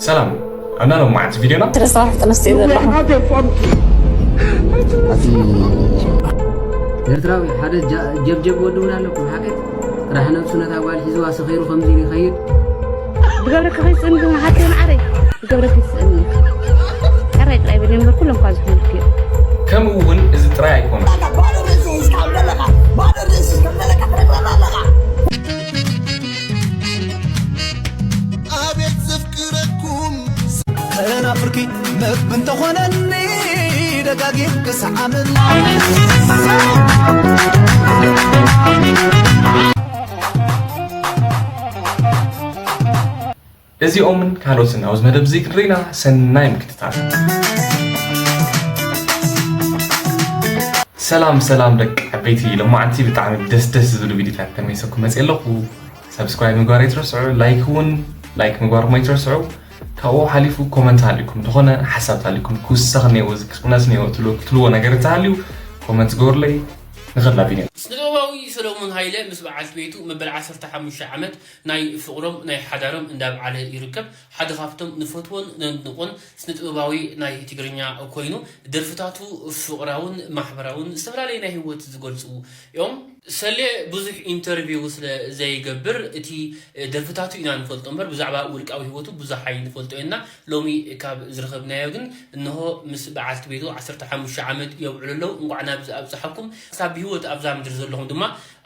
ሰላም፣ ኣብና ሎማዓንቲ ቪድዮና ተረሳርሕቲ ኣንስትዮ ዘለኹም ኤርትራዊ ሓደ ጀብጀብ ወዲ እውን ኣለኩም ሓቀት ጥራሕ ነብሱ ነታ ጓል ሒዝዋ ሰኺሩ ከምዚ ይኸይድ ብገብረካ ከይስእን ግን ሓተይ ማዓረይ ብገብረካ ይስእን ሕራይ ጥራይ በል እምበር ኩሎም እኳ ዝሕምልክ እዩ ከምኡ እውን እዚ ጥራይ ኣይኮነ ባዶ ርእሲ ሒዝካ ከም ዘለኻ ባዶ ርእሲ ከም ዘለካ ትነግረና ኣለኻ ኣቤት ዘፍቅረኩም ከናፍርኪ መብ እንተኾነኒ ደጋጊም ክሰዓመላ እዚኦምን ካልኦትን ኣብዚ መደብ እዚ ክንርኢና ሰናይ ምክትታል ሰላም ሰላም ደቂ ዓበይቲ ሎማዓንቲ ብጣዕሚ ደስ ደስ ዝብሉ ቪዲዮታት ተመይሰኩም መፅእ ኣለኹ ሰብስክራይብ ምግባር ኣይትረስዑ ላይክ እውን ላይክ ምግባርኩም ኣይትረስዑ ካብኡ ሓሊፉ ኮመንት ሃሊኩም ዝኾነ ሓሳብ ሃሊኩም ክውሰኽ እኒኦ ክስቁነስ እኒኦ ክትልዎ ነገር እንተሃልዩ ኮመንት ግበሩለይ ንኸላ ቪድዮ ስነጥበባዊ ሰሎሞን ሃይለ ምስ በዓልቲ ቤቱ መበል ዓሰርተ ሓሙሽተ ዓመት ናይ ፍቕሮም ናይ ሓዳሮም እንዳብዓለ ይርከብ ሓደ ካብቶም ንፈትዎን ነድንቆን ስነጥበባዊ ናይ ትግርኛ ኮይኑ ደርፍታቱ ፍቕራውን ማሕበራውን ዝተፈላለዩ ናይ ህይወት ዝገልፁ እዮም ሰሌ ብዙሕ ኢንተርቪው ስለ ዘይገብር እቲ ደርፍታቱ ኢና ንፈልጦ እምበር ብዛዕባ ውልቃዊ ህይወቱ ብዙሕ ኣይንፈልጦ ኢና ሎሚ ካብ ዝረኸብናዮ ግን እንሆ ምስ በዓልቲ ቤቱ ዓሰርተ ሓሙሽተ ዓመት የብዕሉ ኣለዉ እንቋዕ ናብዚ ኣብፅሓኩም ክሳብ ብህይወት ኣብዛ ምድሪ ዘለኹም ድማ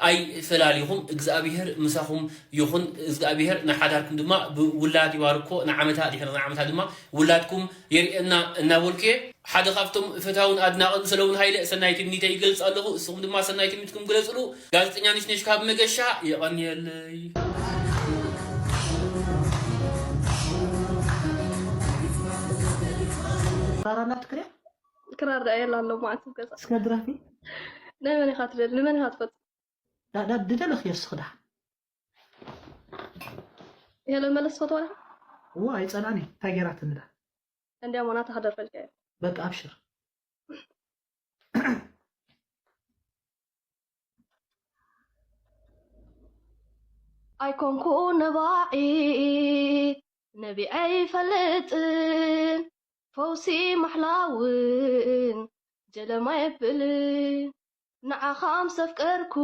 ኣይፈላሊኹም እግዚኣብሄር ምሳኹም ይኹን እግዚኣብሄር ንሓዳርኩም ድማ ብውላድ ይባርኮ ንዓመታ ድሕሪ ንዓመታ ድማ ውላድኩም የርእየና እናበልኩ እየ ሓደ ካብቶም ፈታውን ኣድናቕን ሰለሙን ሃይለ ሰናይ ትምኒተይ ይገልፅ ኣለኹ እስኹም ድማ ሰናይ ትምኒትኩም ግለፅሉ ጋዜጠኛ ንሽነሽ ካብ መገሻ የቐንየለይ ክራር ኣላ ትክርያ ክራር ዳ የላ ኣሎ ማዓት ገዛ እስከ ድረፊ ናይ መን ኢኻ ትደሊ ንመን ኢኻ ትፈቱ ዳ ዳ ድደለኽ የስኽ ዳ ሄለን መለስ ትፈትዋ ዲኻ እዋ ኣይጸላኒ እንታይ ገይራትኒ ዳ እንዲያ ሞና ተኸደርፈልካ በቃ ኣብሽር ኣይኮንኩ ነባዒ ነቢዐ ይፈልጥን ፈውሲ ማሕላውን ጀለማ የብልን ንዓኻ ምስ ኣፍቀርኩ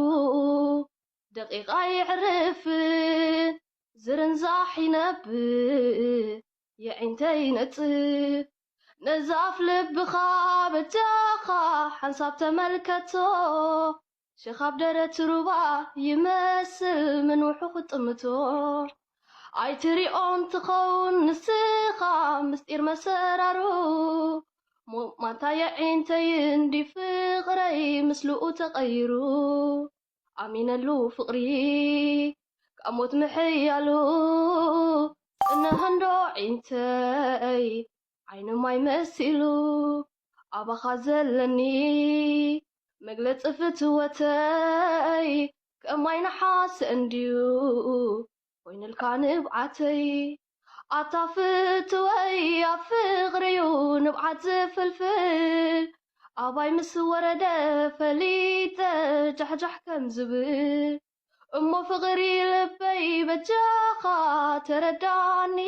ደቂቕ ኣይዕርፍን ዝርንዛሕ ይነብር የዒንተይ ይነጽር ነዛፍ ልብኻ በጃኻ ሓንሳብ ተመልከቶ ሸኻብ ደረት ሩባ ይመስል ምንውሑ ክጥምቶ ኣይትሪኦን ትኸውን ንስኻ ምስጢር መሰራሩ ማንታ የዒንተይ እንዲ ፍቕረይ ምስልኡ ተቐይሩ ኣሚነሉ ፍቕሪ ካብ ሞት ምሕያሉ እነሀንዶ ዒንተይ ዓይኒ ማይ መሲሉ ኣባኻ ዘለኒ መግለፂ ፍትወተይ ከማይ ነሓስ እንድዩ ኮይንልካ ንብዓተይ ኣታ ፍትወይ ኣብ ፍቕሪዩ ንብዓት ዝፍልፍል ኣባይ ምስ ወረደ ፈሊጠ ጃሕጃሕ ከም ዝብል እሞ ፍቕሪ ልበይ በጃኻ ተረዳኒ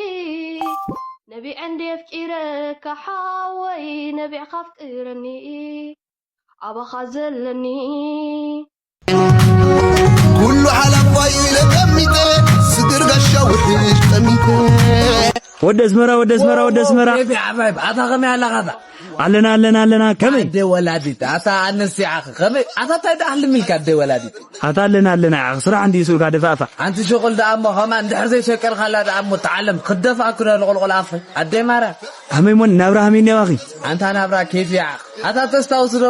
ነቢዐ እንዲ ኣፍቂረካ ሓወይ ነቢዕካ ኣፍቅረኒ ኣባኻ ዘለኒ ኩሉ ሓላፋይ ኢለ ጠሚተ ስግር ጋሻ ውሕጅ ጠሚተ ወደ ኣስመራ ወደ ኣስመራ ወደ ኣስመራ ዓባይ ኣታ ከመይ ኣለኻታ ኣለና ኣለና ኣለና ከመይ ኣደ ወላዲት ኣታ ኣነስ ይዓኽ ከመይ ኣታ እንታይ ደኣ ህልም ኢልካ ኣደ ወላዲት ኣታ ኣለና ኣለና ይዓኽ ስራሕ እንዲ ይስኡልካ ደፋእፋ ኣንቲ ሽቕል ደኣ እሞ ኸማ እንድሕር ዘይሸቀልካላ ደኣ እሞ ተዓለም ክደፋእኩ ዶ ልቕልቕል ኣፈይ ኣደይ ማርያም ሃመይ ሞን ናብራ ሃመይ እንዲያባኺ ኣንታ ናብራ ኬፍ ይዓኽ ኣታ ተስታውስ ዶ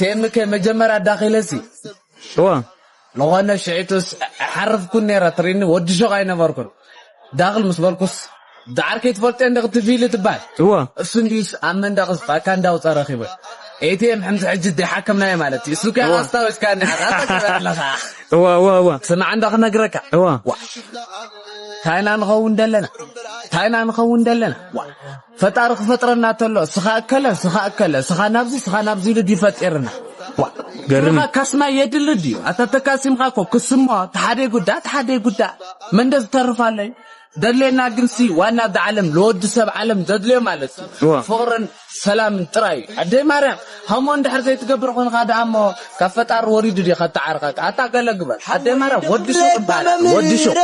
ቴምከ መጀመርያ ዳኺለሲ እዋ ዝኾነ ሽዒቱስ ሓርፍኩን ነይረ ትሪኒ ወዲ ሾቕ ኣይነበርኩን ዳኽል ምስ በልኩስ ዳዓር ከይትፈልጦ እንደ ክትፊል ትባል እዋ እሱ እንዲስ ኣብ መንደቕ ዝፋካ እንዳውፀ ረኺበ ኤቲኤም ሕምዚ ሕጂ ደሓከምናዮ ማለት እዩ እሱ ከ ኣስታዊስካ ኣለኻ እዋ እዋ እዋ ስማዕ እንዳ ክነግረካ እዋ ታይና ንኸውን ደለና ታይና ንኸውን ደለና ፈጣሪ ክፈጥረና ተሎ ስኻ እከለ ስኻ እከለ ስኻ ናብዚ ስኻ ናብዚ ኢሉ ድዩ ፈጢርና ገርም ካስማ የድሊ ድዩ ኣታ ተካሲምካ እኮ ክስሞ ተሓደ ጉዳ ተሓደ ጉዳ መንደ ዝተርፍ ኣለዩ ደድልየና ግንሲ ዋና እዛ ዓለም ንወዲ ሰብ ዓለም ዘድልዮ ማለት እዩ። ፍቕርን ሰላምን ጥራይ እዩ። ኣደይ ማርያም፣ ከምኡ እንድሕር ዘይትገብር ኾንኻ ደኣ እሞ ካብ ፈጣሪ ወሪዱ ድዩ ከተዓርቐካ? ኣታ ገለ ግበር። ኣደይ ማርያም፣ ወዲ ሹቕ ይበሃል። ወዲ ሹቕ።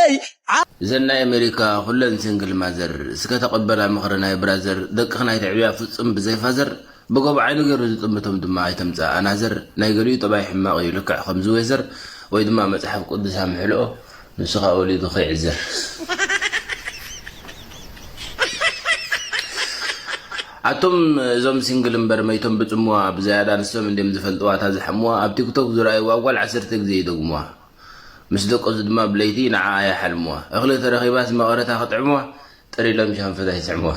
እዘን ናይ ኣሜሪካ ኩለን ሲንግል ማዘር፣ እስከ ተቐበላ ምኽሪ ናይ ብራዘር፣ ደቅኽን ኣይተዕብያ ፍጹም ብዘይ ፋዘር፣ ብጎብ ዓይኑ ገይሩ ዝጥምቶም ድማ ኣይተምጽእ ኣናዘር፣ ናይ ገሊኡ ጠባይ ሕማቕ እዩ ልክዕ ከምዚ ዌዘር፣ ወይ ድማ መጽሓፍ ቅዱስ ኣምሕልኦ፣ ንሱ ኸኣ ወሊዱ ከይዕዘር። ኣቱም እዞም ሲንግል እምበር መይቶም ብጽምዋ፣ ብዝያዳ ንሶም እንድዮም ዝፈልጥዋ እታ ዝሓምዋ፣ ኣብ ቲክቶክ ዝረኣይዋ ጓል ዓሰርተ ግዜ ይደግምዋ። ምስ ደቀሱ ድማ ብለይቲ ንዓኣ ይሓልምዋ። እኽሊ ተረኺባስ መቐረታ ክጥዕምዋ፣ ጥር ኢሎም ሻንፈታ ይስዕምዋ።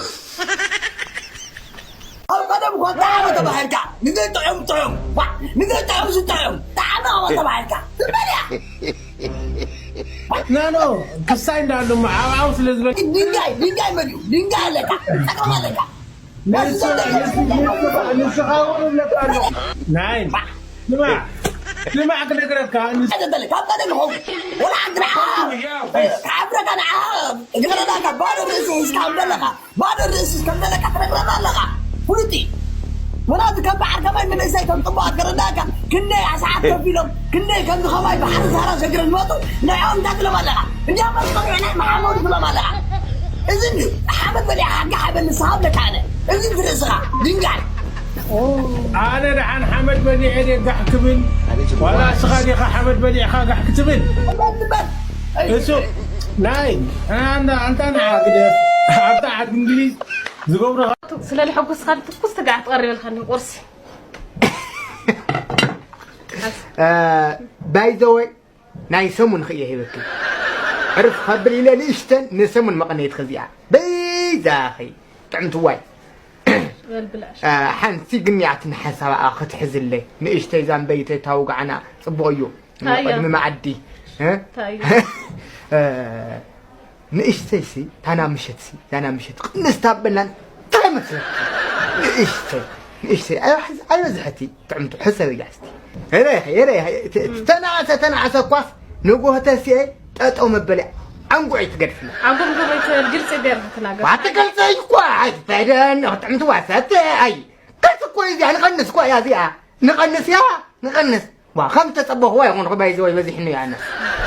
ኣብ ቀደም እኮ ጣዕመ ተባሂልካ፣ ንዘይጥዑም ጥዑም፣ ዋ፣ ንዘይጥዑም ዝጥዑም፣ ጣዕመ እኮ ተባሂልካ። ትበልያ። ኖ ኖ ክሳይ እንዳሉ ዓብዓው ስለ ዝበል ድንጋይ ድንጋይ መን እዩ? ድንጋይ ኣለካ፣ ጸገም ኣለካ። ንስኻ እውን እብለካ ኣለኹ። ናይ ልማዕ ልማዕ ክነግረካ ንስ- ተበለ ካብ ቀደም ይኸውን። ወላ ሓንቲ ንዓ ክዓብረካ ንዓ እግረና ካብ ባዶ ርእሲ ሒዝካ ከም ዘለኻ፣ ባዶ ርእሲ ከም ዘለካ ክነግረና ኣለኻ። ፍሉጥ እዩ። ወላ እቲ ከም በዓል ከማይ መንእሰይ ከም ጽቡቓት ክርዳእካ፣ ክንደይ ኣስዓት ከፊሎም፣ ክንደይ ከምዚ ከማይ ባሕሪ ሳህራ ሰጊሮም ዝመጹ፣ ንዕኦም እንታይ ትብሎም ኣለኻ? እንዲያውም መርቆም ዕናይ መሓመዱ ትብሎም ኣለኻ። እዚ እንድዩ ሓመድ በሊዕኻ ጋሕ በል ንስኻ እብለካ ኣነ። እዚ ትርእስኻ ድንጋይ። ኣነ ደሓን ሓመድ በሊዐ ድየ ጋሕ ክብል ዋላ እስኻ ዲኻ ሓመድ በሊዕኻ ጋሕ ክትብል? እሱ ናይ ኣንታ ኣንታ ንዓ ግደፍ ኣብታ ዓዲ እንግሊዝ ዝገብሩኻ ስለ ልሕጉስካ ትኩስ ትጋዕ ትቐሪበልካኒ ቁርሲ ባይዘወይ ናይ ሰሙን ኽእየ ሂበኪ ዕርፍ ኸብል ኢለ ንእሽተን ንሰሙን መቐነይት ኸዚኣ በይዛኺ ጥዕምትዋይ ሓንቲ ግን ያትን ሓሳብ ክትሕዝለይ ንእሽተይ ዛንበይተይ ታውጋዕና ጽቡቕ እዩ ቅድሚ መዓዲ እንታይ እዩ? ንእሽተይሲ ታና ምሸትሲ ዛና ምሸት ቅንስ ታበላን እንታይ መስለኪ ንእሽተይ ንእሽተይ ኣይበዝሐቲ ጥዕምቱ ሕሰብ እያ እስቲ ተናእሰ ተናእሰ እኳስ ንጎህተ ሲኤ ጠጠው መበሊ ዓንጉዒ ትገድፍና ዓጉምጉም ኣይትበል ግልፂ ገይርካ ተናገር ኣትገልፀ እኳ ኣይትፈደን ጥዕምቲ ዋሰት ኣይ ከስ እኮ እዚኣ ንቐንስ እኳ እያ እዚኣ ንቐንስ እያ ንቐንስ ዋ ከም ተጸበኽዋ ይኹን ኽባይ ዘወይ በዚሕኒ ኣነ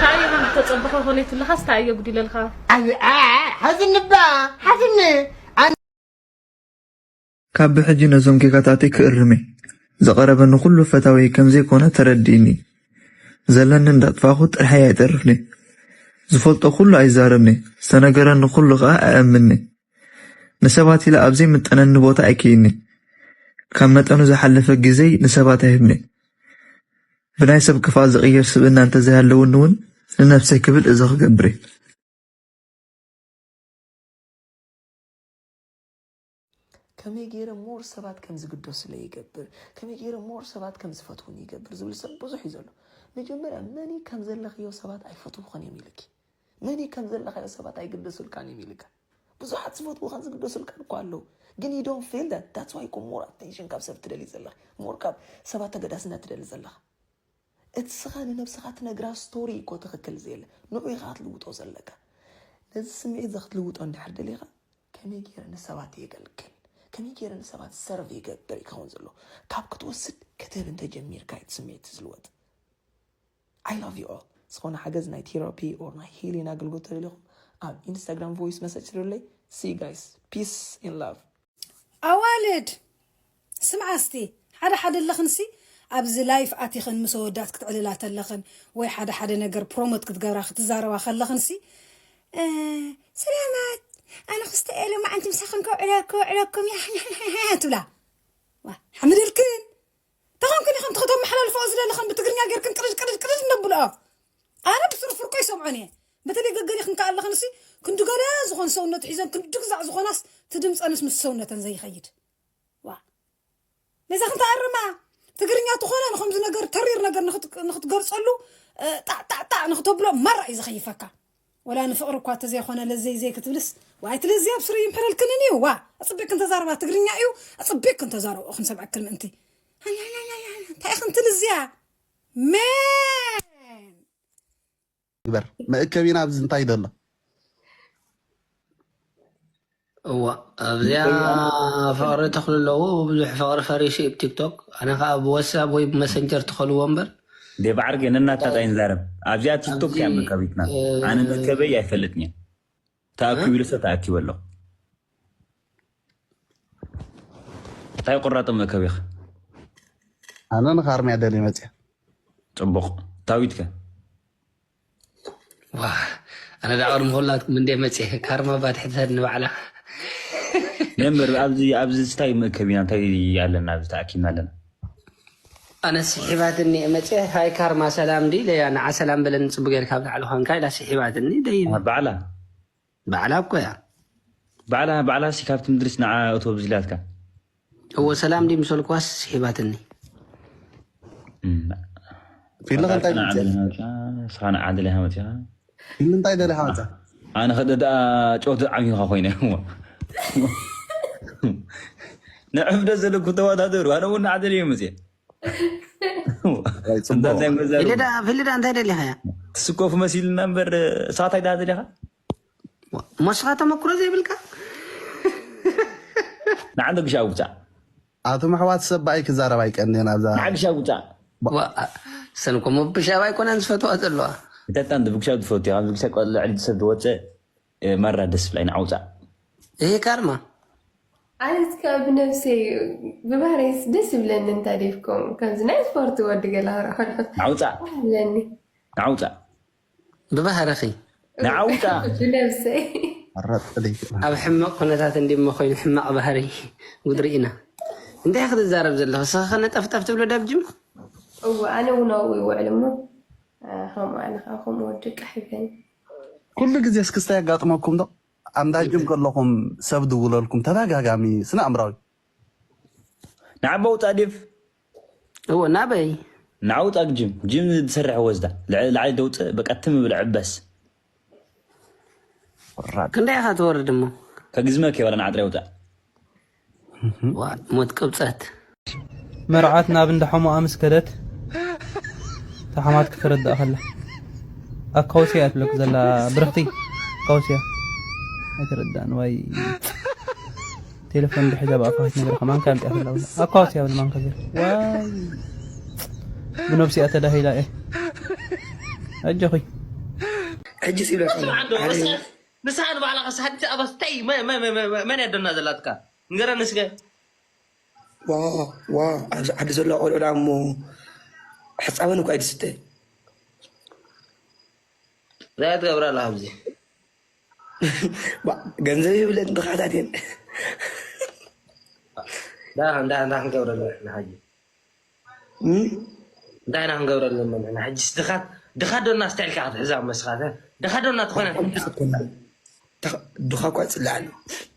ካዩ ከም ተጸበኸ ኾነ ትልኻስ ታየ ጉዲለልኻ ሓዝኒ ባ ሓዝኒ ካብ ብሕጂ ነዞም ጌጋታተይ ክእርም እየ። ዝቐረበኒ ኩሉ ፈታዊየይ ከምዘይኮነ ተረዲእኒ። ዘለኒ እንዳጥፋእኹ ጥርሐይ ኣይጠርፍን እየ። ዝፈልጦ ኩሉ ኣይዛረብን እየ። ዝተነገረኒ ኩሉ ከኣ ኣእምንን እየ። ንሰባት ኢለ ኣብ ዘይምጠነኒ ቦታ ኣይክይድን እየ። ካብ መጠኑ ዝሓለፈ ግዜይ ንሰባት ኣይህብን እየ። ብናይ ሰብ ክፍኣት ዝቕየር ስብእና እንተዘይሃለውኒ እውን ንነብሰይ ክብል እዚ ክገብር እየ። ከመይ ገይረ more ሰባት ከም ዝግደሱለይ ይገብር፣ ከመይ ገይረ more ሰባት ከም ዝፈትዉኒ ይገብር ዝብል ሰብ ብዙሕ እዩ ዘሎ። መጀመርያ መን እዩ ከም ዘለኽዮ ሰባት ኣይፈትዉኽን እዮም ኢልኪ። መን እዩ ከም ዘለኻዮ ሰባት ኣይግደሱልካን እዮም ኢልካ። ብዙሓት ዝፈትዉኻን ዝግደሱልካን እኮ ኣለዉ። ግን you don't feel that. That's why እኮ more attention ካብ ሰብ ትደሊ ዘለኺ። More ካብ ሰባት ተገዳስነት ትደሊ ዘለኻ። እቲ ስኻ ንነብስኻ ትነግራ ስቶሪ እኮ ትኽክል ዘየለ ንዑ ኢኻ ክትልውጦ ዘለካ ነዚ ስምዒት እዚ ክትልውጦ እንድሕር ደሊኻ ከመይ ገይረ ንሰባት የገልግል ከመይ ገይረ ንሰባት ሰርቭ ይገብር እዩ ክኸውን ዘለዎ ካብ ክትወስድ ክትህብ እንተጀሚርካ እቲ ስምዒት ዝልወጥ I love you all ዝኾነ ሓገዝ ናይ ቴራፒ or ናይ ሂሊን ኣገልግሎት ተደሊኹም ኣብ ኢንስታግራም ቮይስ መሰጅ ስደዱለይ see you guys peace and love ኣዋልድ ስምዓ እስቲ ሓደ ሓደ ኣለኽንሲ ኣብዚ ላይፍ ኣቲኽን ምስ ኣወዳት ክትዕልላ ተለኽን ወይ ሓደ ሓደ ነገር ፕሮሞት ክትገብራ ክትዛረባ ከለኽንሲ ሰላማት ኣነ ክስተ እየ ሎማዓንቲ ምሳኽን ከውዕለኩ ውዕለኩም ትብላ ሓምድልክን ተኾንክን ኢኽን ተመሓላልፎ ዝደለኽን ብትግርኛ ጌርክን ቅድድ ቅድድ ቅድድ ነብልኦ ኣነ ብስሩ ፍርቆ ይሰምዖን እየ በተለይ ገገሊኽን ከኣለኽንሲ ክንዲ ገለ ዝኾን ሰውነት ሒዘን ክንዲ ግዛዕ ዝኾናስ ትድምፀንስ ምስ ሰውነተን ዘይኸይድ ዋ ነዛ ክንተኣርማ ትግርኛ ትኾነ ንኸምዚ ነገር ተሪር ነገር ንክትገልፀሉ ጣዕጣዕጣዕ ንክተብሎ ማራ እዩ ዝኸይፈካ ወላ ንፍቕሪ እኳ ተዘይኾነ ለዘይ ዘይ ክትብልስ ዋይ ትለዚ ኣብ ስሩ ይምሕረልክንን እዩ ዋ ኣፅቢቅክን ተዛረባ ትግርኛ እዩ ኣፅቢቅክን ተዛረብኦ ክንሰምዐክን ምእንቲ እንታይ ኢኽን ትልዝያ ሜን ግበር መእከቢና ኣብዚ እንታይ ደሎ እዋ ኣብዚኣ ፍቕሪ ተኽሉ ኣለዉ። ብዙሕ ፍቕሪ ፈሪሱ እዩ ብ ቲክቶክ። ኣነ ከዓ ብዋትሳፕ ወይ ብመሰንጀር ትኸልዎ እምበር። እንዴ ባዕርገ ነናታ ታይ ንዛረብ። ኣብዚኣ ቲክቶክ እያ መካቢትና። ኣነ መከበይ ኣይፈልጥን እየ። ተኣኪቡ ኢሉ ሰብ ተኣኪቡ ኣሎ። እንታይ ቁራጥ መከቢኻ? ኣነ ንኻርም እያ ደልየ መፅያ። ፅቡቕ። ታዊትከ? ዋ ኣነ ዳ ቅድሚ ኩላትኩም እንደ መፅየ ካርማ ባድሕተን ንባዕላ። ነምበር ኣብዚ ኣብዚ ስታይ መእከብ ኢና እንታይ ኣለና ኣብዚ ተኣኪብና ኣለና። ኣነ ስሒባትኒ እየ መፅየ። ሃይ ካርማ ሰላም ዲ ኢለያ ንዓ ሰላም በለኒ ፅቡቅ ጌርካ ኣብ ላዕሊ ኳንካ ኢላ ስሒባትኒ ደይ ባዕላ ባዕላ እኮ እያ። ባዕላ ባዕላ ሲ ካብቲ ምድርስ ንዓ እቶ ብዝላትካ እወ ሰላም ዲ ምሰልኳስ ስሒባትኒ። ፊልም እንታይ መፅያ? ስኻ ንዓ ደሊኻ መፅኻ። ፊልም እንታይ ደሊኻ መፅያ? ኣነ ኸደ ደኣ ጨወቲ ዓሚኻ ኮይነ ንዕፍደ ዘለኩ ተወዳደሩ ኣነ እውን ንዓ ደሊየ መፅየ። ወይ ፅቡቅ። ፊልዳ ፊልዳ እንታይ ደሊኻ እያ? ትስኮፍ መሲልና እምበር ሳታይ ደኣ ደሊኻ ሞስኻ ተመክሮ ዘይብልካ ንዓንዶ ግሻ ውፃእ ኣቶም ኣሕዋት ሰባይ ክዛረብ ኣይቀንየን ኣብዛ ንዓ ግሻ ውፃእ ሰንኮ መብሻብ ኣይኮነን ዝፈትዋ ዘለዋ እንተታ እንደ ብግሻ ትፈቱ ካብ ብግሻ ቆልዕ ልጅ ሰብ ዝወፀ ማራ ደስ ብላይ ንዓውፃእ ይሄ ካርማ ኣነስ ካብ ብነፍሰይ ብባህረይስ ደስ ይብለኒ እንታ ዴፍኮም ከምዚ ናይ ስፖርት ወዲ ገላ ክረኸሎ ንዓውፃእ ይብለኒ ንዓውፃእ ብባህርኺ ንዓውፃእ ብነፍሰይ ረጥልይ ኣብ ሕማቕ ኩነታት እንዲሞ ኮይኑ ሕማቕ ባህሪ ጉድሪ ኢና እንታይ ክትዛረብ ዘለኹ ስኸ ነጠፍጠፍ ትብሎ ዳብጅም እዎ ኣነ እውን ኣብኡ ይውዕል እሞ ከምኡ ኣነ ከዓ ከምኡ ወዲ ቃሕ ይብለኒ ኩሉ ግዜ እስክስታ የጋጥመኩም ዶ? ኣንዳ ጅም ከለኹም ሰብ ድውለልኩም ተደጋጋሚ ስነ ኣእምራዊ ንዓባ ውፃእ ዴፍ እዎ ናበይ ንዓውፃ ጅም ጅም ዝሰርሕ ወዝዳ ላዕሊ ደውፅእ በቃ ትም ብለ ዕበስ ክንደይ ኢኻ ትወርድ እሞ ከግዝመ ከይበላ ንዓጥረ ውፃእ ዋ ሞት ቅብፀት መርዓት ናብ እንዳ ሓሙኣ ምስ ከደት ተሓማት ክትረዳእ ከላ ኣካውስያ እያ ትብለክ ዘላ ብርኽቲ ኣካውስያ ኣይትረዳእን ዋይ ቴሌፎን ድሕዛ ብኣፋ ክትነግረካ ማንካ ኣምፅያ ከላ ኣካውስያ ብል ማንካ ገር ዋይ ብነብሲኣ ተዳሂላ እየ ኣጆኺ ሕጂ ሲብለካ ንስኻ ንባዕላ ከሳድቲ ኣባስታይ መን ያደና ዘላትካ ንገረኒ እስከ ዋ ዋ ኣብዚ ዓዲ ዘሎ ቆልዑ ዳ እሞ ሕፃበን እኳ ይድስተ እንታይ ትገብራ ኣላ ኣብዚ ገንዘብ ይብለን ድኻታት እየን እንዳ እንዳ እንዳ ክንገብረሉ ንሕና ሕጂ እንታይ ኢና ክንገብረሉ ንሕና ሕጂስ ድኻት ድኻ ዶና ስታይልካ ክትሕዛ መስኻተ ድኻ ዶና ትኾነ ድኻ እኳ ይፅላእኒ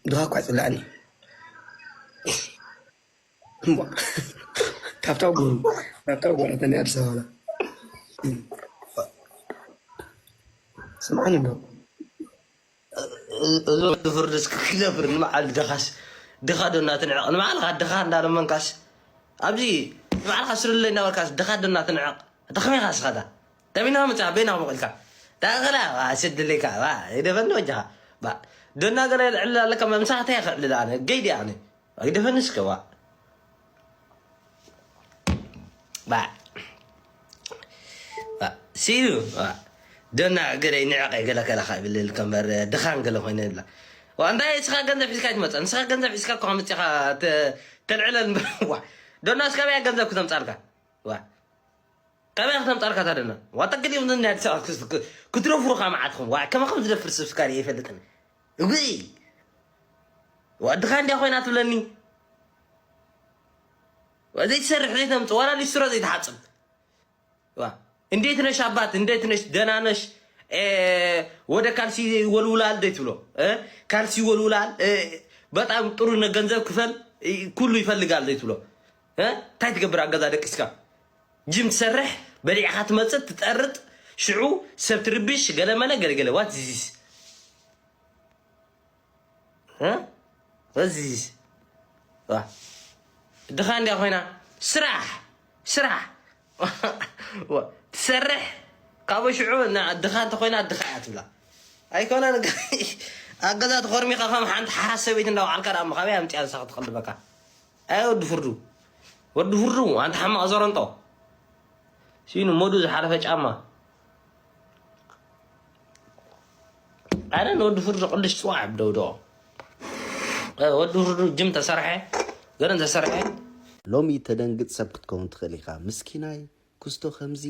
ድኻ እኳ ይፅላእኒ ካብታ ጎሩ ካብታ ጎሩ ተኒ ኣዲስ ኣበባ ስምዓኒ ዶ እዚ ወዲ ፍርዲ እስኪ ክነብር ንበዓል ድኻስ ድኻ ዶ እናትንዕቕ ንባዕልኻ ድኻ እንዳለመንካስ ኣብዚ ንባዕልኻ ስርለይ እናበልካስ ድኻ ዶ እናትንዕቕ ተኸመይኻ ስኻታ ተሚና መፅኣ በይና ክመቕልካ ዳእኸላ ስድለይካ ይደፈኒ ወጃኻ ዶና ገለ ልዕልል ኣለካ መምሳሕታ ክዕልል ኣነ ገይዲ ኣነ ኣይደፈኒ እስከ ዋ ባዕ ባዕ ሲሉ ባዕ ደና ገለ ንዕቀ ገለ ከለኻ ይብልል ከምበር ድኻን ገለ ኮይነ ይብላ ዋ እንታይ እስኻ ገንዘብ ሒዝካ ኣይትመፅእ ንስኻ ገንዘብ ሒዝካ እኮ መፅኻ ተልዕለል እምበር ዋ ደና እስካበያ ገንዘብ ክተምፃልካ ዋ ካበያ ክተምፃልካ ታደና ዋ ጠቅዲም ናይ ኣዲስ ኣበባ ክትረፍሩኻ መዓትኹም ዋ ከማኹም ዝደፍር ስብስካ ሪኤ ይፈልጥን እጉይ ወድኻ እንዲያ ኮይና ትብለኒ ዘይትሰርሕ ዘይተምፅ ዋላ ሊስትሮ ዘይትሓፅብ እንዴት ነሽ አባት እንዴት ነሽ ደህና ነሽ ወደ ካልሲ ይወልውላል እንዴት ብሎ ካልሲ ይወልውላል በጣም ጥሩ ገንዘብ ክፈል ኩሉ ይፈልጋል ዘይት ብሎ እንታይ ትገብር ኣገዛ ደቂስካ ጅም ትሰርሕ በሊዕካ ትመፅእ ትጠርጥ ሽዑ ሰብ ትርብሽ ገለመለ ገለገለ what is this እዚ ድኻ እንዲያ ኮይና ስራሕ ስራሕ ትሰርሕ ካብኡ ሽዑ ድኻ እንተኮይና ድኻ እያ ትብላ ኣይኮነን። ኣብ ገዛ ተኾርሚኻ ከም ሓንቲ ሓራስ ሰበይቲ እንዳወዓልካ ደኣ እሞ ካበይ ኣምፂኣ ንሳ ክትቕልበካ? ኣይ ወዲ ፍርዱ፣ ወዲ ፍርዱ፣ ኣንታ ሓማቕ ዘረንጦ። ሲኑ ሞዱ ዝሓለፈ ጫማ። ኣነ ንወዲ ፍርዱ ቅዱስ ጽዋዕ ብደውዶ። ወዲ ፍርዱ ጅም ተሰርሐ፣ ገረን ተሰርሐ። ሎሚ ተደንግጽ ሰብ ክትከውን ትኽእል ኢኻ። ምስኪናይ ክስቶ ከምዚ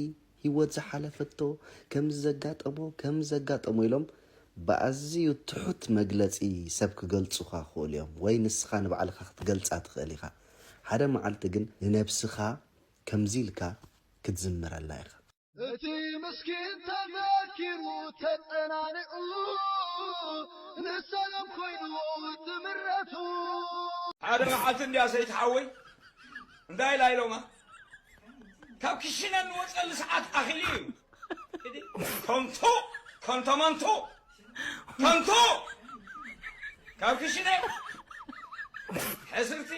ህይወት ዝሓለፈቶ፣ ከምዚ ዘጋጠሞ፣ ከምዚ ዘጋጠሞ ኢሎም ብኣዝዩ ትሑት መግለጺ ሰብ ክገልጹኻ ክኽእሉ እዮም። ወይ ንስኻ ንባዕልኻ ክትገልጻ ትኽእል ኢኻ። ሓደ መዓልቲ ግን ንነብስኻ ከምዚ ኢልካ ክትዝምረላ ኢኻ። እቲ ምስኪን ተዘኪሩ ተጸናኒዑ፣ ንሰላም ኮይኑ ትምረቱ። ሓደ መዓልቲ እንድያ ሰይቲ ሓወይ እንታይ ኢላ ኢሎማ፣ ካብ ክሽነ እንወፀሉ ሰዓት ኣኺሉ እዩ። ከንቱ፣ ከንቶ መንቱ፣ ከንቱ፣ ካብ ክሽነ ሕስርቲ።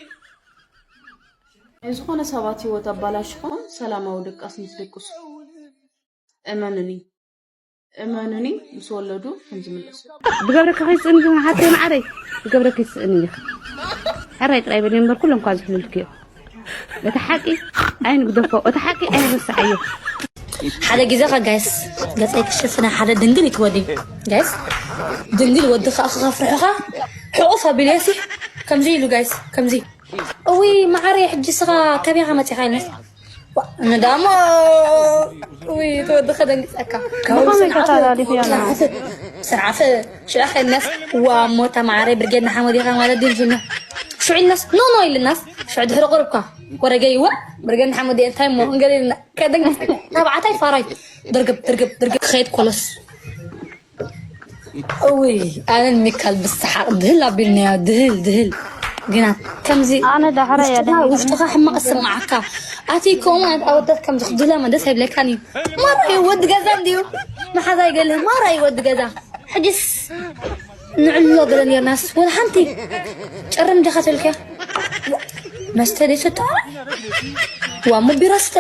ናይ ዝኾነ ሰባት ህይወት ኣባላሽኹም ሰላማዊ ድቃስ ምስ ደቅሱ። እመኑኒ፣ እመኑኒ፣ ምስ ወለዱ ከም ዝምለሱ። ብገብረካ ከይስእን ግን ሓተይ ማዓረይ፣ ብገብረካ ይስእን እዩ። ሕራይ ጥራይ በል እምበር ኩሎም እኳ ዝሕልልክዮ። እቲ ሓቂ ኣይንግደፎ፣ እቲ ሓቂ ኣይንረስዓዮ። ሓደ ግዜ ኸ ጋይስ፣ ገጸይ ክሽፍና ሓደ ድንግል ይትወዲ። ጋይስ፣ ድንግል ወዲ ኸኣ ክኸፍርሑኻ፣ ሕቑፍ ኣቢለሲ፣ ከምዚ ኢሉ ጋይስ፣ ከምዚ። እውይ፣ መዓረይ፣ ሕጂ ስኻ ከበይ ኢኻ መጺኻ ኢልናስ? ዋ፣ ንዳሞ፣ ውይ፣ ተወዲ ከደንግጸካ። ብኸመይ ስርዓት፣ ተተላሊኽዮ? ስርዓት፣ ስርዓት፣ ሽዑ ከይልናስ፣ ዋ፣ እሞ ተማዓረይ ብርጌድ ንሓመድ ኢኻ ማለት ድዩ ኢልና? ሽዑ ኢልናስ፣ ኖ፣ ኖ ኢልናስ፣ ሽዑ ድሕሪ ቁርብካ፣ ወረገይ፣ ዋ፣ ብርጌድ ንሓመድ እንታይ እሞ፣ እንገል ኢልና፣ ከደንግጸካ። ተባዕታይ ፋራይ፣ ድርግብ፣ ድርግብ፣ ድርግብ፣ ክኸይድ ኮለስ። እውይ፣ ኣነን ሚካል ብሰሓቕ ድህል ኣቢልናዮ፣ ድህል፣ ድህል። ግና ከምዚ ኣነ ዳሕራ እያ ውሽጥኻ፣ ደህል። ውሽጥኻ ሕማቕ ዝስምዓካ። ኣቲ ከምኡ ዓይነት ኣወዳት ከምዚ ክድለመ ደስ ኣይብለካን እዩ። ማራ እዩ ወዲ ገዛ እንድዩ። መሓዛ ይገልህ፣ ማራ እዩ ወዲ ገዛ። ሕጅስ ንዕሎ ገለ ኔርናስ፣ ወላ ሓንቲ ጨርም ዲኻ ትብልከ? መስተ ደይ ሰጥዓ? ዋ፣ እሞ ቢራ ስተ።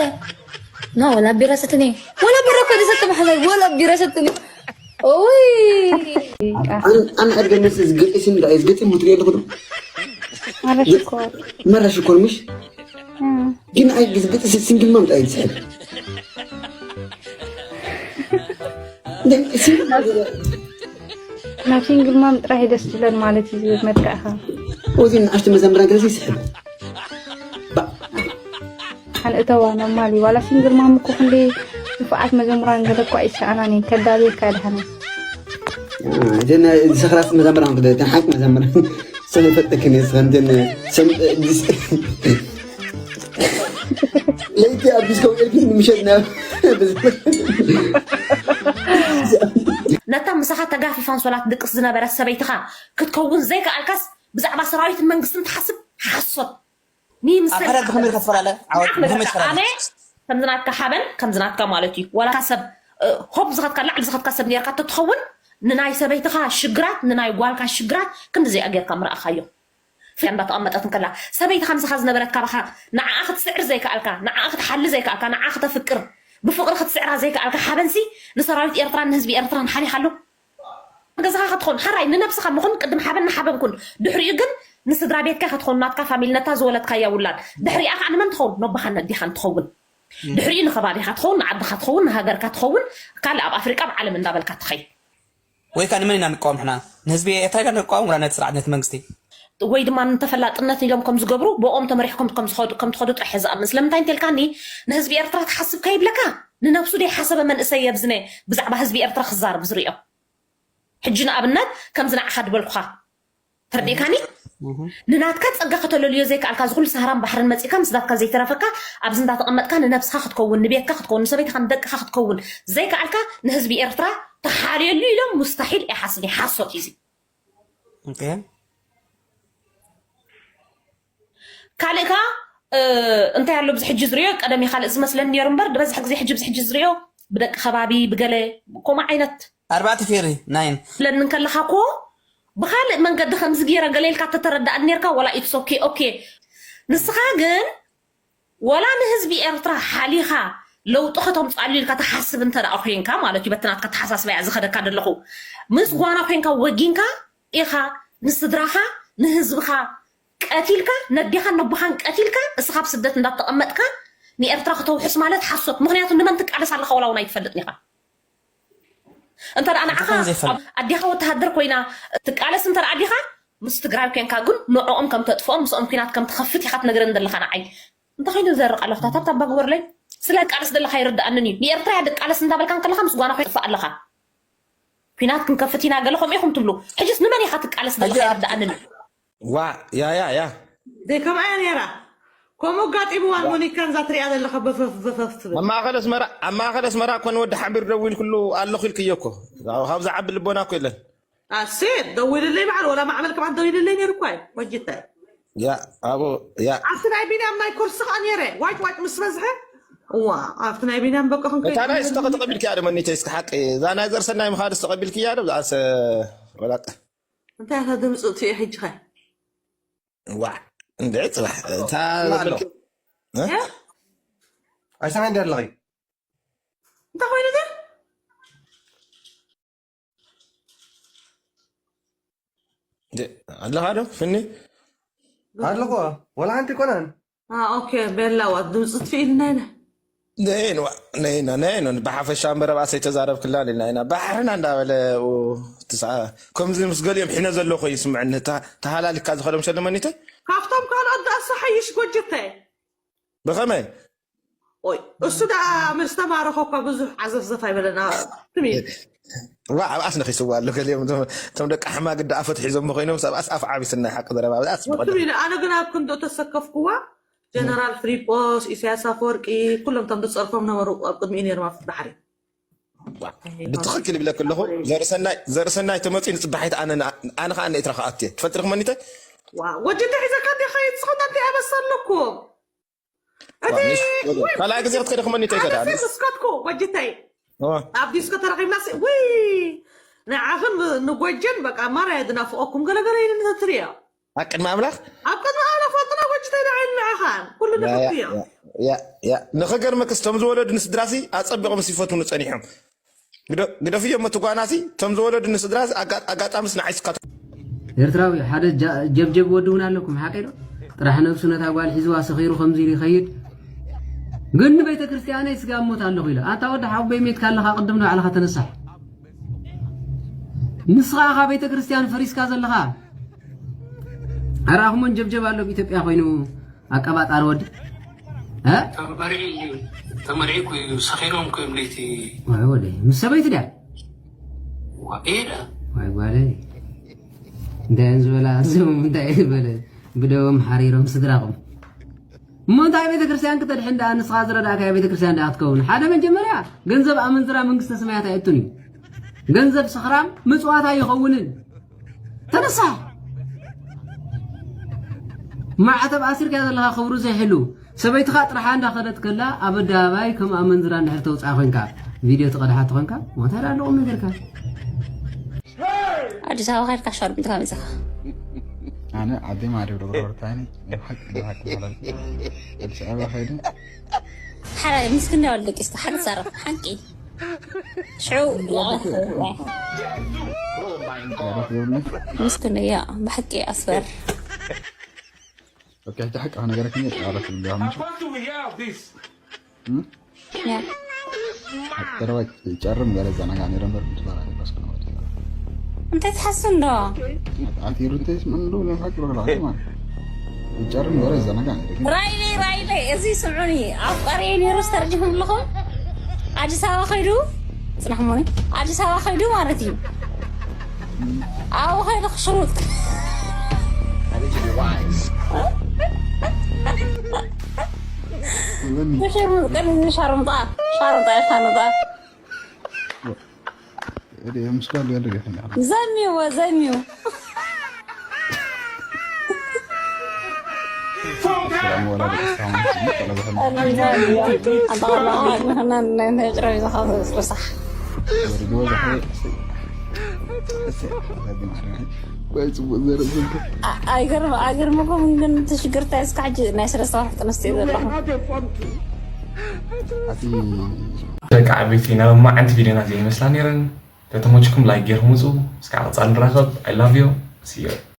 ና፣ ወላ ቢራ ሰትኒ። ወላ ቢራ እኮ ደይ ሰጥ መሓዛ፣ ወላ ቢራ ሰትኒ። ኡይ። ኣን-፣ ኣን ኣድገ መስ ዝገጢ ስም ዳይ ዝገጢ ሙትሪ ኣለኹ ዶ? መራ ሽኮር። መራ ሽኮር ምሽ? እም። ግን ኣይ ዝገጢ ስ-፣ ሲንግል ማም ዳይ ዝሕል። እንደ ሲንግል ማም። ናብ ሲንግል ማም ጥራሕ ደስ ዝብለን ማለት እዩ ዝብል መትካእኻ። ኦዚ ንኣሽቱ መዘምራን ገለ ይስሕል። ባ-፣ ሓን እተዋ ኖርማል እዩ። ዋላ ሲንግል ማም እኮ ክንደይ ንፉዓት መዘሙራን ገለ እኮ ኣይሰኣናን እየን። ከዳልየካ ድሓነ። አ፣ እተን ሰኽራት መዘምራን ክደ-፣ እተን ሓቂ መዘምራን። ሰብ ይፈልጠክን እየ፣ ዝኸን እተን ሰም-፣ ዲስ-፣ ለይቲ ኣብ ዲስኮ ኤልቪስ ንምሸት ናብ ነታ ምሳኻ ተጋፊፋ ኣንሶላ ትድቅስ ዝነበረት ሰበይትኻ ክትከውን ዘይከኣልካስ ብዛዕባ ሰራዊትን መንግስትን ትሓስብ? ሓሶት። ኣብ ምምስል ሓዳር ብኸመይ ኢልካ ትፈላለ? ዓወት ንዓመት ብኸመይ ትፈላለ? ኣነ ከምዚ ናትካ ሓበን፣ ከምዚ ናትካ ማለት እዩ። ዋላካ ሰብ፣ እ፣ ሆፕ ዝኸትካ፣ ላዕሊ ዝኸትካ ሰብ ኔርካ ተትኸውን፣ ንናይ ሰበይትኻ ሽግራት፣ ንናይ ጓልካ ሽግራት ክንዲ ዘይኣ ጌርካ ምረኣኻዮ። ፍያ እንዳተቐመጠት እንከላ፣ ሰበይትኻ ምሳኻ ዝነበረት ካባኻ ንዓኣ ክትስዕር ዘይከኣልካ፣ ንዓኣ ክትሓሊ ዘይከኣልካ፣ ንዓኣ ክተፍቅር፣ ብፍቕሪ ክትስዕራ ዘይከኣልካ ሓበንሲ ንሰራዊት ኤርትራን ንህዝቢ ኤርትራን ሓሊኻሉ። ገዛኻ ክትኾን፣ ሓራይ ንነብስኻ ምኹን፣ ቅድም ሓበን ንሓበን ኩን። ድሕሪኡ ግን ንስድራ ቤትካ ክትኾን፣ ናትካ ፋሚሊ፣ ነታ ዝወለድካያ ውላድ። ድሕሪኣ ከዓ ንመን ትኸውን? ነቦኻን ነዲኻን ትኸውን። እም። ድሕሪኡ ንኸባቢኻ ትኸውን፣ ንዓድኻ ትኸውን፣ ንሃገርካ ትኸውን፣ ካልእ ኣብ ኣፍሪቃ፣ ኣብ ዓለም እንዳበልካ ትኸይድ። ወይ ከዓ ንመን ኢና ንቃወም ንሕና? ንህዝቢ ኤርትራ ኢና ንቃወም ወላ ነቲ ስርዓት፣ ነቲ መንግስቲ? ወይ ድማ ንተፈላጥነት ኢሎም ከም ዝገብሩ፣ ብኦም ተመሪሕኩም ከም ዝኸዱ፣ ከም ትኸዱ ጥራሕ እየ ዝኣምን። ስለምንታይ እንተልካኒ፣ ንህዝቢ ኤርትራ ትሓስብ ከይብለካ፣ ንነብሱ ደይሓሰበ መንእሰይ የብዝነ ብዛዕባ ህዝቢ ኤርትራ ክዛረብ ዝርእዮ። ሕጂ ንኣብነት፣ ከምዚ ንዓኻ ድበልኩኻ፣ ተርዲእካኒ? እህ። ንናትካ ጸጋ ከተለልዮ ዘይከኣልካ፣ እዚ ኩሉ ሰሃራን ባሕርን መጺእካ፣ ምስ ናትካ ዘይተረፈካ፣ ኣብዚ እንዳተቐመጥካ ንነብስኻ ክትከውን፣ ንቤትካ ክትከውን፣ ንሰበይትኻ ንደቅኻ ክትከውን ዘይከኣልካ፣ ንህዝቢ ኤርትራ ተሓልየሉ ኢሎም ሙስታሒል እየ ሓስብ፣ ሓሶት እዩ እዚ። ኦኬ። ካልእ ከኣ፣ እ፣ እንታይ ኣሎ ብዚ ሕጂ ዝርእዮ፣ ቀደም እዩ ካልእ ዝመስለኒ ነይሩ እምበር፣ ዝበዝሕ ግዜ ሕጂ ብዚ ሕጂ ዝርእዮ፣ ብደቂ ከባቢ፣ ብገለ፣ ከምኡ ዓይነት ኣርባዕተ ፌሪ፣ ናይን። ትብለኒ እንከለኻ እኮ፣ ብኻልእ መንገዲ ከምዚ ገይረ ገለ ኢልካ ተተረዳእኒ ኔርካ፣ ዋላ ኢትስ ኦኬ፣ ኦኬ። ንስኻ ግን፣ ዋላ ንህዝቢ ኤርትራ ሓሊኻ፣ ለውጢ ከተምፅኣሉ ኢልካ ትሓስብ እንተ ደኣ ኮይንካ ማለት እዩ። በቲ ናትካ ተሓሳስባ እያ ዝኸደካ ዘለኹ። ምስ ጓና ኮይንካ ወጊንካ ኢኻ ንስድራኻ ንህዝብኻ ቀቲልካ፣ ነዴኻን ነቦኻን ቀቲልካ፣ እስኻ ኣብ ስደት እንዳተቐመጥካ ንኤርትራ ክተውሕስ ማለት ሓሶት። ምኽንያቱ ንመን ትቃለስ ኣለኻ ዋላ እውን ኣይትፈልጥን ኢኻ። እንተ ደኣ ንዓኻ ኣብ ኣዴኻ ወተሃደር ኮይና ትቃለስ እንተ ደኣ ዲኻ፣ ምስ ትግራይ ኮንካ ግን ንዕኦም ከም ተጥፍኦም ምስኦም ኩናት ከም ትኸፍት ኢኻ ትነግረን ዘለኻ ንዓይ። እንታይ ኮይኑ ዘርቕ ኣለኹ ታታ ታባ ግበርለይ። ስለ ትቃለስ ዘለኻ ይርድኣንን እዩ። ንኤርትራ እያ ድቃለስ እንዳበልካ እንከለኻ ምስ ጓና ኮይኑ ትጥፋእ ኣለኻ። ኩናት ክንከፍት ኢና ገለ ከምኡ ኢኹም ትብሉ። ሕጅስ ንመን ኢኻ ትቃለስ ዘለኻ ሕጂ ይርድኣንን እዩ። ዋ ያ ያ ያ ዘይከምኣ እያ ነይራ። ከምኡ ኣጋጢምዋ ሞኒካን እዛ ትሪኣ ዘለኻ በፈፍ በፈፍ ትብል። ኣብ ማእኸል ኣስመራ ኣብ ማእኸል ኣስመራ እኮ ንወዲ ሓቢር ደዊልክሉ ኣለኹ ኢልክዮ እኮ። ካብ ዝዓቢ ልቦና እኮ የለን። ኣሴር ደዊልለይ በዓል ወላ ማዕበል ከማን ደዊልለይ ነይሩ እኳ እዩ ወጅታይ። ያ ኣቦ ያ ኣብቲ ናይ ቢንያም ናይ ኮርስ ከዓ ነይረ ዋጭ ዋጭ ምስ በዝሐ እዋ ኣብቲ ናይ ቢንያም በቃ ክንከይድ እታ ናይ እስተ ከተቐቢልክያ ዶ መኒተይ እስኪ ሓቂ እዛ ናይ ዘርሰናይ ምኻድ እስተ ቀቢልክያ ዶ ብዛዕሰ ወላጠ እንታይ ኣታ ድምፂ እትዩ ሕጂ ኸ ዋዕ እንድዒ ፅባሕ እታ ዘበልክ ኣይሰማይ እንዲ ኣለኺ እንታይ ኮይኑ ግን ኣለኻ ዶ ፍኒ ኣለኹ ወላ ሓንቲ ኮናን ኦኬ ቤላዋ ድምፂ ትፍኢልና ኢና ነይንዋ ነይና ነይኖ ብሓፈሻ እምበረ ብኣሰይ ተዛረብክላን ኢልና ኢና ባሕርና እንዳበለ ከምዚ ምስ ገሊኦም ሒነ ዘለኹ ይስምዕኒ ተሃላሊካ ዝኸደ ምሸ ለመኒተይ ካብቶም ካልኦት ዳኣ ሰሓይሽ ጎጅተ ብኸመይ ኦይ እሱ ደኣ ምስ ተማረኸ እኳ ብዙሕ ዓዘፍዘፍ ኣይበለና ትም ኢል ዋ ኣብኣስ ነኺስዋ ኣሎ ገሊኦም እቶም ደቂ ሓማግ ደኣ ፈትሒዞም ኮይኖም ሰብኣስ ኣፍ ዓቢስና ሓቂ ዘረባ ብኣስ ወትም ኢለ ኣነ ግን ኣብ ክንዶ ተሰከፍኩዋ ጀነራል ፍሊጶስ ኢሳያስ ኣፈወርቂ ኩሎም እቶም ዝፀርፎም ነበሩ ኣብ ቅድሚኡ ነይሮም ኣብ ባሕሪ ብትኽክል ይብለክ ኣለኹ ዘርእሰናይ ተመፅኡ ንፅባሒት ኣነ ኣነ ከዓ ንኤትራ ከኣትየ ትፈልጥሪ ክመኒተ ወጀ ተሒዘካ እንዲ ኸይድ ዝኸዳ እንዲ ኣበሰለኩም ካልኣይ ግዜ ክትከደ ክመኒተ ይከዳ ስከትኩ ወጅተይ ኣብ ዲስኮ ተረኺብና ውይ ንዓኽን ንጎጀን በቃ ማራ የድናፍቐኩም ገለገለ ኢልን ትሪኦ ኣብ ቅድሚ ኣምላኽ ኣብ ቅድሚ ኣምላኽ ፈጥና ጎጅተይ ንዓይን ንዓኻን ኩሉ ንፍትዮ ንኸገርመክስ ቶም ዝወለዱ ንስድራሲ ኣጸቢቖም ሲፈትኑ ጸኒሖም ግደፍዮ መትጓናሲ ቶም ዝወለዱ ንስድራሲ ኣጋጣምስ ንዓይ ስካ ኤርትራዊ ሓደ ጀብጀብ ወዲ እውን ኣለኩም ሓቂ ዶ ጥራሕ ነብሱ ነታ ጓል ሒዝዋ ሰኺሩ ከምዚ ኢሉ ይኸይድ ግን ንቤተ ክርስቲያነይ ስጋ እሞት ኣለኹ ኢለ ኣታ ወዲ ሓቦይ ሜትካ ኣለኻ ቅድም ንባዕልኻ ተነሳሕ ንስኻ ኢኻ ቤተ ክርስቲያን ፈሪስካ ዘለኻ ኣርኣኹሞን ጀብጀብ ኣሎ ኣብ ኢትዮጵያ ኮይኑ ኣቀባጣሪ ወዲ እ ተመሪዒ እኮ እዩ ሰኺሮም እኮ እዮም ለይቲ ዋይ ወደ ምስ ሰበይቲ ድያ ዋ- እየ ዳ ዋይ ጓለይ እንታይ እየን ዝበላ እዞም እንታይ እየ ዝበለ ብደዎም ሓሪሮም ስድራኹም እሞ እንታይ ቤተክርስትያን ክተድሕን ደኣ ንስኻ ዝረዳእካያ ቤተክርስትያን ደኣ ክትከውን ሓደ መጀመርያ ገንዘብ ኣመንዝራ መንግስተ ሰማያት ኣየቱን እዩ ገንዘብ ሰኽራም ምጽዋት ኣይኸውንን ተነሳ ማዕተብ ኣሲርካ ዘለኻ ክብሩ ዘይሕሉ ሰበይትኻ ጥራሓ እንዳኸደት ከላ ኣብ ኣደባባይ ከም ኣመንዝራ እንድሕር ተውፅኣ ኮንካ ቪድዮ ትቐድሓ ተኾንካ እንታይ ዳ ኣለቑም ነገርካ ኣዲስ ኣበባ ከድካ ሻርምጥካ መፅኻ ኣነ ዓዲ ማሪብ ዶክተር ታኒ ሓቂ ሓቂ ማለት ኣዲስ ኣበባ ከይዱ ሓራይ ምስ ክንደይ ወልደ ቂስካ ሓቂ ትዛረብ ሓቂ ሽዑ ምስ ክንደይ ያ ብሓቂ ኣስበር ኦኬ ሕጂ ሓቂ ነገረክ እኔ ቃላት ልጋምሽ ያ ተረዋጭ ጨርም ገለ ዘናጋ ነረ በር ትባራ ባስከ ነው እንታይ ትሓስብ እንዶ ኣቲሩ እንተይስ ምን ዶ ነው ሓቂ ነው ማለት ጨርም ገለ ዘናጋ ነረ ራይሊ ራይሊ እዚ ስምዑኒ ኣፍቃሪ ነይሩ ስተርጅኹም ኣለኹም ኣዲስ ኣበባ ከይዱ ፅናሕ ሞኒ ኣዲስ ኣበባ ከይዱ ማለት እዩ ኣብኡ ከይዱ ክሽሩጥ ሻርምጣ ሻርምጣ ሻርምጣ ዘሚዎ ዘሚዎ ኣይገርመኩም ግን ትሽግርታ እስካ ሕጂ ናይ ሰለስተ ወርሒ ጥንስቲ ዘለኹ ደቂ ዓበይቲ፣ ናብ ማዓንቲ ቪድዮና ዘይመስላ ነይረን። ተተመችኩም ላይክ ጌርኩም ውፁ። እስካብ ቀፃሊ ንራኸብ። I love you. See you.